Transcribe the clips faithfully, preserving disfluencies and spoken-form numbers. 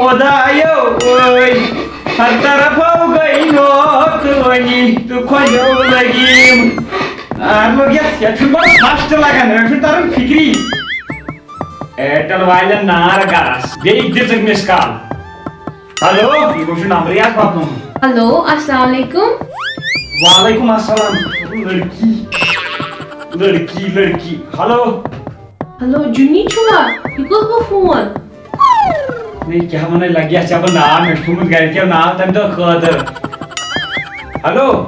خۄدایو ٲے، ہر طرفو گٔے نوکٲنی تہٕ خۄجو لٔگیٖم۔ آ، مگر یَتھ، یَتھ چھُنہٕ گۄڈٕ first لگان، مےٚ چھُنہٕ تران فِکری۔ Airtel والٮ۪ن نار گرس، بیٚیہِ دِژٕکھ miss call۔ ہیلو، یہِ گوٚو چھُ نمبرٕے اَتھ بدلومُت۔ ہیلو، السلام علیکم۔ وعلیکم السلام۔ لڑکی، لڑکی، لڑکی۔ ہیلو۔ ہیلو، جُنی چھُوا؟ یہِ کوٚت گوٚو فون؟ ہے، کیٛاہ وَنَے لَگہِ، یَتھ ژےٚ بہٕ ناو، مےٚ چھُ تھوٚومُت گَرِکٮ۪و ناو تَمہِ دۄہ خٲطرٕ۔ ہیلو،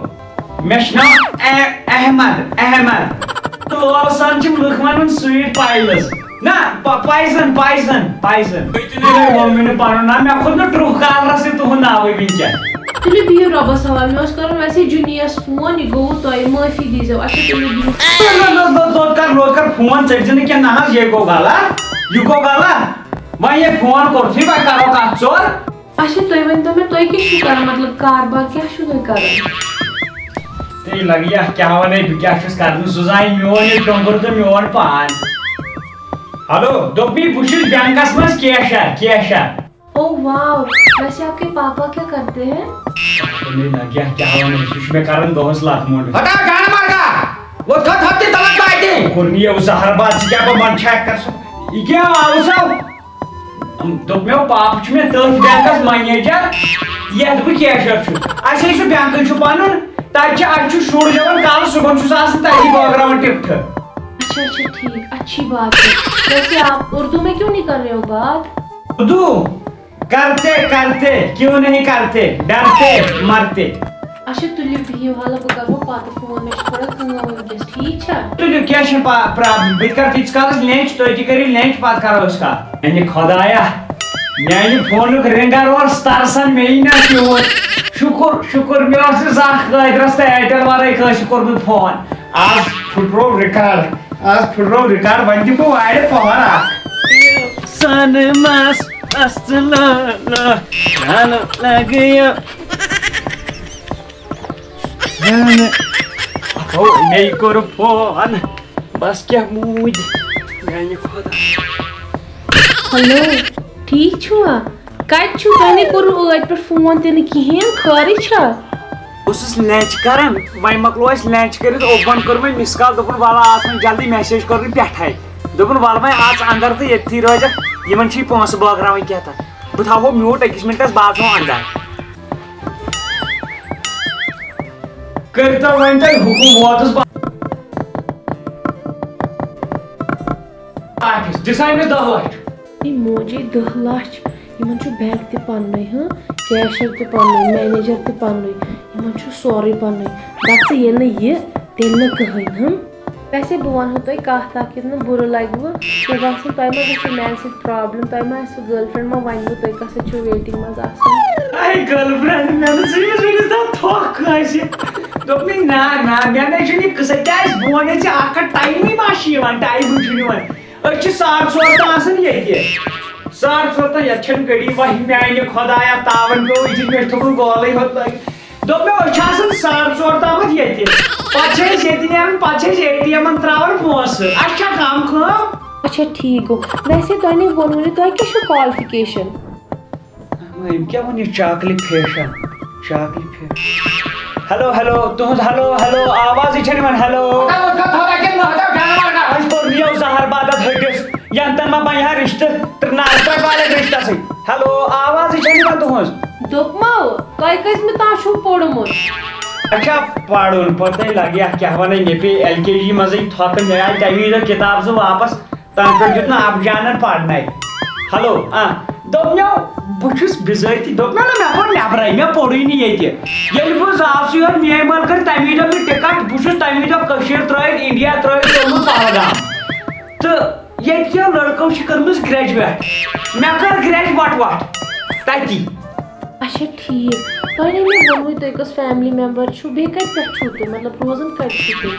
مےٚ چھُ ناو اح-، احمد، احمد۔ تہٕ لولہٕ سان چھِم لُکھ وَنان sweet piles۔ نہ، پ-، poison، poison، poison۔ تُہۍ تہِ نَے ووٚن مےٚ نہٕ پَنُن ناو، مےٚ کھوٚت نہٕ Truecaller-س تہِ تُہُنٛد ناوٕے وٕنکٮ۪ن۔ تُلِو بِہِو رۄبَس حوالہٕ، مےٚ اوس کَرُن ویسے جُنیَس فون، یہِ گوٚوُ تۄہہِ، معٲفی دیٖزیو۔ اچھا، تُلِو بِہِو۔ نہ، نہ، نہ، نہ، توتہِ کَر، توتہِ کَر فون، ژٔٹۍ زِ نہٕ کینٛہہ، نہ حظ، یہِ گوٚو غلط، یہِ گوٚو غلط۔ وۄنۍ ییٚلہِ فون کوٚرتھٕے، وۄنۍ کَرو کَتھ ژور۔ اچھا، تُہۍ ؤنۍ تو مےٚ، تُہۍ کیٛاہ چھِو کَران؟ مطلب، کاربار کیٛاہ چھِو تُہۍ کَران؟ تیٚلہِ لَگہِ یَتھ کیٛاہ وَنَے، بہٕ کیٛاہ چھُس کَران؟ سُہ زانہِ میون یہِ ٹۄنٛگُر تہٕ میون پان۔ ہیلو، دوٚپمَے، بہٕ چھُس بینکَس منٛز cashier، cashier۔ او واو، ویسے آپ کے پاپا کیا کرتے ہیں؟ دوٚپمَے، نہ کیٛاہ، کیٛاہ وَنَے، سُہ چھُ مےٚ کَران دۄہَس لَتہٕ موٚنٛڈ۔ ہٹا، گانا مارگا، وہ تھا تھا تے تلک پائی تھی۔ کوٚر نہٕ یہِ زہر باد، ژٕ کیٛاہ پَتہٕ منٛد چھَکھ کَر سُہ؟ یہِ کیٛاہ آو سا؟ دوٚپ مےٚ، پاپہٕ چھُ مےٚ تٔتھۍ بینکَس manager، یَتھ بہٕ cashier چھُس۔ اَسہِ ہے چھُ بینکٕے چھُ پَنُن، تَتہِ چھِ، اَسہِ چھُ شُر زٮ۪وان کالہٕ صُبحن چھُس آسان تَتی بٲگراوان ٹِپٹھٕ۔ اچھا، اچھا، ٹھیٖک، اچھی بات ہے۔ ویسے آپ اردو میں کیوں نہیں کر رہے ہو بات؟ اردو کرتے کرتے کیوں نہیں کرتے، ڈرتے مرتے۔ اچھا، تُلِو بِہِو، حالہ بہٕ کرہو پتہٕ فون، مےٚ چھِ تھوڑا کٲم وٕنکیٚس، ٹھیٖک چھا؟ تُلِو، کینٛہہ چھُنہٕ پا-، problem، بہٕ تہِ کرٕ تیٖتِس کالس lunch، تُہۍ تہِ کٔرِو lunch، پتہٕ کرو أسۍ کتھ۔ میانہِ خۄدایا، میانہِ فونُک ringer اوس ترسان، مےٚ یی نہ تیوٗت۔ شُکُر، شُکُر، مےٚ اوس نہٕ زانٛہہ قٲدرس تہٕ Airtel ورٲے کٲنٛسہِ کوٚرمُت فون۔ آز پھُٹروو record، آز پھُٹروو record، وۄنۍ دِمہٕ بہٕ وارِ پۄہر اکھ۔ سن مس است لولو، جانو لگیو۔ زن اتھو مے کوٚر فون، بس کیٛاہ موٗدۍ، میانہِ خۄدا۔ ہیلو، ٹھیٖک چھُوا؟ کتہِ چھِو؟ تۄہہِ نے کوٚروٕ ٲدۍ پٮ۪ٹھ فون تہِ نہٕ کِہیٖنۍ، خٲرٕے چھا؟ بہٕ اوسُس lunch کران، وۄنۍ مۄکلو اَسہِ lunch کٔرِتھ، اوٚبَن کٔر مےٚ miss call، دوٚپُن وَلہٕ آس وۄنۍ جلدی، message کٔر نہٕ پٮ۪ٹھَے۔ دوٚپُن وَلہٕ وۄنۍ اَژ اَندَر تہٕ ییٚتھی روزٮ۪کھ، یِمَن چھِ یہِ پونٛسہٕ بٲگراوٕنۍ کینٛہہ تہٕ۔ بہٕ تھاوہو mute أکِس مِنٹَس، بہٕ اَژٕ وۄنۍ اَندَر۔ کٔرۍتو وۄنۍ تُہۍ حُکُم، ووتُس بہٕ آفِس، دِسا أمِس دَہ لَچھ۔ ہے موجی، دَہ لَچھ، یِمَن چھُ بینک تہِ پَننُے، ہاں، cashier تہِ پَننُے، manager تہِ پَننُے، یِمَن چھُ سورُے پَننُے۔ دَپ ژٕ، ییٚلہِ نہٕ یہِ، تیٚلہِ نہٕ کٕہٕنۍ، ہاں۔ ویسے بہٕ وَنہو تۄہہِ کَتھ اَکھ، یُتھ نہٕ بُرٕ لَگہِ وٕ۔ مےٚ باسان، تۄہہِ ما گژھِو میٛانہِ سۭتۍ problem، تۄہہِ ما آسِوٕ girlfriend ما وَنِوٕ تۄہہِ کَس سۭتۍ چھُو waiting منٛز آسان؟ اے girlfriend، مےٚ نہٕ ژٕ یُس ؤنِتھ تَتھ تھۄکھ کٲنٛسہِ۔ دوٚپمَے، نہ، نہ، مےٚ نَے چھُنہٕ یہِ قٕصہٕ، کیٛازِ بہٕ وَنے ژےٚ اَکھ کَتھ، ٹایمٕے ما چھِ یِوان، ٹایمٕے چھُنہٕ یِوان۔ أسۍ چھِ ساڑٕ ژور تام آسان ییٚتہِ۔ ساڑٕ ژور تام، یَتھ چھَنہٕ گٔڑی، وَہہِ میٛانہِ خۄدایا، تاوَن پیوٚو، یہِ چھِ مےٚ چھِ تھوٚمُت گولٕے ہوت لٲگِتھ۔ دوٚپ مےٚ، أسۍ چھِ آسان ساڑٕ ژور تامَتھ ییٚتہِ۔ پَتہٕ چھِ أسۍ ییٚتہِ نیران، پَتہٕ چھِ أسۍ اے ٹی اٮ۪مَن ترٛاوان پونٛسہٕ۔ اَسہِ چھا کَم کٲم؟ اچھا، ٹھیٖک گوٚو۔ ویسے تۄہہِ نے ووٚنوُ نہٕ، تۄہہِ کیٛاہ چھُو qualification؟ أمۍ کیٛاہ ووٚن یہِ چاکلی فیشن؟ چاکلی فیشن۔ ہیلو، ہیلو، تُہُنٛد ہیلو، ہیلو، آوازٕے چھَنہٕ یِوان، ہیلو۔ ہَتاو، ہَتاو، ہَتاو، ہَتاو، گانا، گانا۔ اَسہِ کوٚر یِیو زہر باد اَتھ ۂٹِس، یَنہٕ تَنہٕ ما بَنہِ ہا رِشتہٕ، تہٕ نہ، ترٛاوِ بالٮ۪ن رِشتَسٕے۔ ہیلو، آوازٕے چھَنہٕ یِوان تُہٕنٛز۔ دوٚپمو، تۄہہِ کٔژمہِ تام چھُو پوٚرمُت؟ اچھا، پَرُن، پَتہٕ لَگہِ اَتھ کیٛاہ وَنَے، مےٚ پیٚیہِ ایل کے جی منٛزٕے تھۄکہٕ، مےٚ آیہِ تَمی دۄہ کِتاب زٕ واپَس۔ تَنہٕ پٮ۪ٹھ دیُت نہٕ اَبہٕ جانَن پَرنَے۔ ہیلو، آ، دوٚپ مےٚ، بہٕ چھُس بِذٲتی، دوٚپ مےٚ نہ، مےٚ پوٚر نٮ۪برَے، مےٚ پوٚرُے نہٕ ییٚتہِ۔ ییٚلہِ بہٕ زاوسٕے یوت، میٛٲنۍ مٲلۍ کٔر تَمی دۄہ مےٚ ٹِکَٹ، بہٕ چھُس تَمی دۄہ کٔشیٖر ترٛٲوِتھ، اِنڈیا ترٛٲوِتھ، ژوٚلمُت پہلگام۔ تہٕ ییٚتہِ کیو لٔڑکو چھِ کٔرمٕژ graduate، مےٚ کٔر گرٛیجویٹ وَٹ وَٹ تَتی۔ اچھا، ٹھیٖک۔ تۄہہِ نے مےٚ ووٚنمُے تُہۍ کٔژ family member چھِو، بیٚیہِ کَتہِ پٮ۪ٹھ چھِو تُہۍ، مطلب، روزان کَتہِ چھِو تُہۍ؟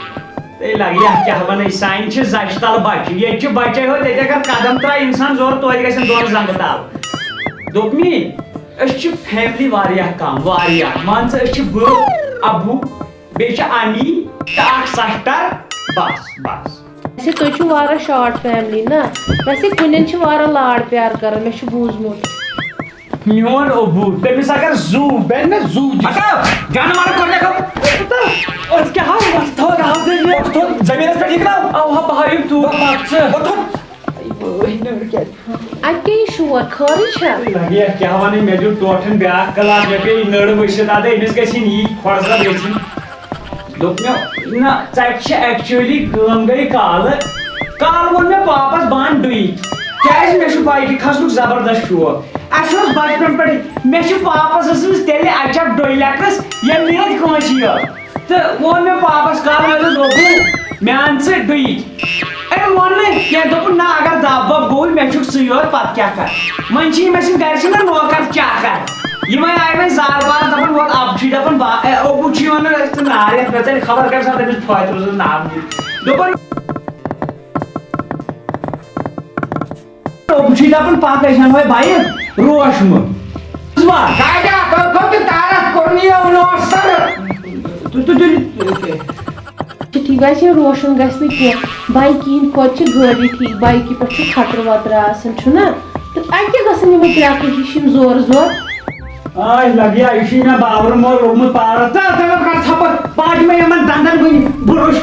تیٚلہِ لَگہِ یَتھ کیٛاہ وَنَے، سانہِ چھِ زَچہِ تَل بَچہِ۔ ییٚتہِ چھِ بَچَے ہوت، ییٚتہِ اگر قدم ترٛایہِ اِنسان زورٕ، توتہِ گژھن دۄن زنٛگہٕ تَل۔ دوٚپمی، أسۍ چھِ family واریاہ کَم، واریاہ۔ مان ژٕ، أسۍ چھِ بہٕ، اَبوٗ، بیٚیہِ چھِ اَمی تہٕ اَکھ sister، بَس، بَس۔ اچھا، تُہۍ چھِو واریاہ short family نا؟ ویسے کُلٮ۪ن چھِ واریاہ لاڈ پیار کَران، مےٚ چھُ بوٗزمُت۔ میون ابوٗ، تٔمِس اگر زُو بنہِ نا، زُو دِ۔ ہٹاو، جانور کوٚر مےٚ خبر۔ أسۍ کیٛاہ ہاو، وۄتھ تھوٚد، ہاو زٔمیٖن۔ وۄتھ تھوٚد، زٔمیٖنَس پٮ۪ٹھ یِکھ ناو۔ اَوا، بہٕ ہاوٕ یِم توٗر۔ وۄتھ ژٕ۔ وۄتھ تھوٚد۔ اَتہِ کیٛاہ یہِ شور؟ خٲرٕے چھا؟ لگے، کیٛاہ وَنٕے، مےٚ دیُت ٹوٹھن بیٛاکھ کلاس، مےٚ پیٚیہِ نٔر ؤسِتھ، اَدٕ أمِس گژھِ یِنۍ یی کھۄڈ زَر گٔژھِنۍ۔ دوٚپ مےٚ، نہ، ژَتہِ چھِ actually کٲم گٔے کالہٕ۔ کالہٕ ووٚن مےٚ پاپَس، بہٕ اَنہٕ ڈُیِتھ۔ کیٛازِ؟ مےٚ چھُ بایکہِ کھسنُک زبردست شوق۔ اَسہِ اوس بچپن پٮ۪ٹھٕے، مےٚ چھِ پاپَس ٲسمٕژ تیٚلہِ اَکہِ چَپ ڈُے لٮ۪کرَس، ییٚلہِ نہٕ ییٚتہِ کٲنٛسہِ یٲژ۔ تہٕ ووٚن مےٚ پاپَس، کالہٕ مےٚ دوٚپُس، "ابوٗ، مےٚ اَن ژٕ ڈُیِتھ۔" أمۍ ووٚن نہٕ کینٛہہ، دوٚپُن، "نہ، اگر دَب وَب گوٚوُے، مےٚ چھُکھ ژٕے یوت، پَتہٕ کیٛاہ کَرٕ؟" وۄنۍ چھِ یِم اَسہِ گَرِ چھِنہ نوکَر چاکَر، یِمَے آیہِ وۄنۍ زارٕ پار دَپان، ووت اَبہٕ چھُے دَپان، با-، اے، ابوٗ چھُے وَنان، "أسۍ تہٕ نار یَتھ مےٚ ژَلہِ خبر کَمہِ ساتہٕ أمِس پھٲتۍ روزُن ناو دِتھ۔" دوٚپُن، ابوٗ چھُے دَپان، "پَکھ أسۍ اَنوے بایِک روشمہٕ۔" بوٗزوا؟ کاجا، تۄہہِ کھوٚت تارَس کوٚرمُت یہِ نوٹ سَر۔ تُہۍ، تُہۍ، تُہۍ، اچھا، ٹھیٖک، گژھِ روشُن گژھِ نہٕ کینٛہہ، بایکہِ ہِنٛدۍ کھۄتہٕ چھِ گٲڑی ٹھیٖک، بایکہِ پٮ۪ٹھ چھُ خطرٕ وطرٕ آسان، چھُنہ؟ تہٕ اَتہِ کیٛاہ گژھن یِمَے کرٛٮ۪کہٕ ہِش یِم زورٕ زورٕ؟ آے لَگہِ یا، یہِ چھُے مےٚ بابرٕ مول لوٚگمُت پاورَس۔ ژٕ، ژٕ مہ کر ژھۄپہٕ، پاٹہِ مہ یِمَن دَنٛدَن وٕنہِ بُرُش۔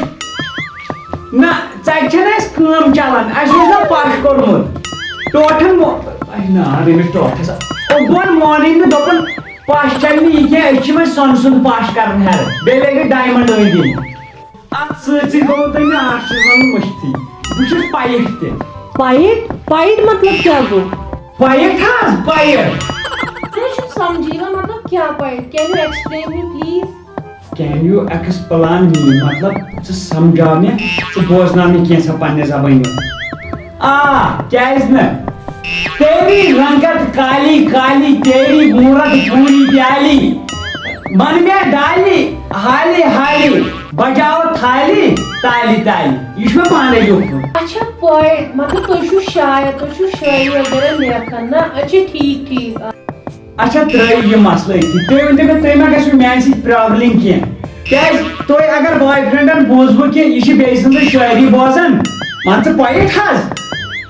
نہ، ژَتہِ چھَنہٕ اَسہِ کٲم چَلان، اَسہِ اوس نہ پَش کوٚرمُت۔ ٹوٹھَن مو-، اَے نا، أمِس ٹوٹھَس۔ اوٚبوَن مونٕے نہٕ، دوٚپُن، پَش چَلہِ نہٕ یہِ کینٛہہ، أسۍ چھِ وۄنۍ سۄنہٕ سُنٛد پَش کَرُن ہٮ۪رٕ، بیٚیہِ لَگہِ ڈایمنٛڈ أنٛدۍ أنٛدۍ۔ اَتھ سۭتۍ سۭتۍ گوٚو تۄہہِ مےٚ اَکھ چیٖز وَنُن مٔشتھٕے۔ بہٕ چھُس پایِٹ تہِ۔ پایِٹ؟ پایِٹ مطلب کیٛاہ گوٚو؟ پایِٹ حظ، پایِٹ۔ مےٚ چھُنہٕ سَمجھی یِوان، مطلب کیٛاہ poet? Can you explain me, please? Can you explain me? مطلب، ژٕ سَمجھاو مےٚ، ژٕ بوزناو مےٚ کینٛژھا پنٛنہِ زبٲنۍ منٛز۔ آ، کیٛازِ نہٕ؟ تیری رنگت کالی کالی، تیری مورت پوری پیالی۔ من میں ڈالی حالی حالی، بجاؤ تھالی تالی تالی۔ یہِ چھُ مےٚ پانے لیوٗکھمُت۔ اچھا، پویٹ، مطلب تُہۍ چھِو شاعر، تُہۍ چھِو شٲعری وغیرہ لیکھان نا؟ اچھا، ٹھیٖک، ٹھیٖک۔ اچھا، ترٛٲیِو یہِ مسلہٕ أتھی۔ تُہۍ ؤنۍ تو مےٚ، تُہۍ ما گژھِو میانہِ سۭتۍ پرابلِنگ کینٛہہ؟ کیٛازِ تُہۍ اگر بوائے فرینڈن بوٗزوٕ کہِ یہِ چھِ بیٚیہِ سٕنٛز شٲعری بوزان، مان ژٕ پویٹ حظ،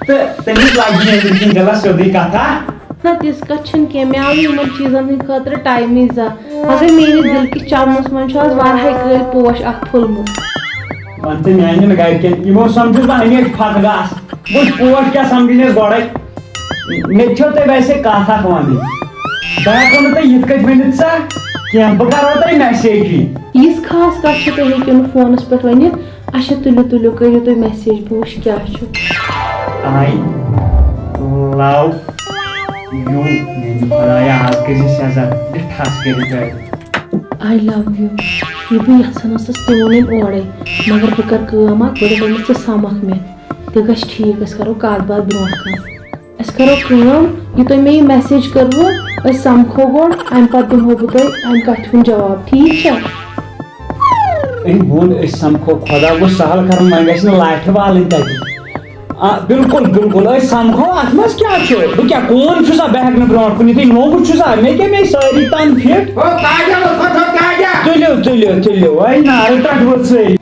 تہٕ تٔمِس لگہِ نہٕ أنٛدرۍ کِنۍ دِلس سیوٚدُے کتھا۔ نہ، تِژھ کتھ چھنہٕ کینٛہہ۔ مےٚ آو نہٕ یِمن چیٖزن ہٕنٛدِ خٲطرٕ ٹایمٕے زانٛہہ۔ مگر میٲنِس دِل کِس چمنس منٛز چھُ آز واریاہے کٲلۍ پوش اکھ پھوٚلمُت۔ ون تہٕ میانٮ۪ن گرِکٮ۪ن، یِمو سمجھُس بہٕ ہمیشہِ پھکھ گاس۔ وٕچھ، پوش کیٛاہ سمجھِنَس گۄڈَے۔ مےٚ تہِ چھو تۄہہِ ویسے کتھ اکھ ونٕنۍ۔ بہٕ ہٮ۪کو نہٕ تۄہہِ یِتھ کٔنۍ ؤنِتھ سا کینٛہہ، بہٕ کرو تۄہہِ میسیجی۔ یِژھ خاص کتھ چھِ تُہۍ ہیٚکِو نہٕ فونس پٮ۪ٹھ ؤنِتھ۔ اچھا، تُلِو، تُلِو، کٔرِو تُہۍ میسیج، بہٕ وٕچھِ کیٛاہ چھُ۔ I love you، میانہِ خدایا، آز گٔژھۍ أسۍ سٮ۪زر، یہِ ٹھس کٔرِتھ گرِ۔ I love you۔ یہِ بہٕ یژھان ٲسٕس، تہِ ووٚنُم اورَے، مگر بہٕ کرٕ کٲم اکھ، گۄڈٕ ؤنِو ژٕ سمکھ مےٚ، تہِ گژھِ ٹھیٖک، أسۍ کرو کتھ باتھ برونٛٹھ کُن۔ أسۍ کرو کٲم، یہِ تۄہہِ مےٚ یہِ میسیج کٔروٕ، أسۍ سمکھو گۄڈٕ، امہِ پتہٕ دِمہو بہٕ تۄہہِ امہِ کتھِ ہُنٛد جواب، ٹھیٖک چھا؟ أمۍ ووٚن، أسۍ سمکھو، خۄدا گوٚژھ سہل کرُن، وۄنۍ گژھِ نہٕ لاشہِ والٕنۍ تتہِ۔ آ، بِلکُل، بِلکُل، أسۍ سمکھو، اتھ منٛز کیٛاہ چھُ؟ بہٕ کیٛاہ کوٗن چھُسا، بہٕ ہٮ۪کہٕ نہٕ برونٛٹھ کُن یِتھٕے نوٚمُت چھُسا؟ مےٚ کیٛاہ، مےٚ سٲری تن فِٹ۔ او تاجا، او تھو، تھو، تاجا۔ تُلِو، تُلِو، تُلِو، وۄنۍ نارٕ پٮ۪ٹھ ؤژھٕے۔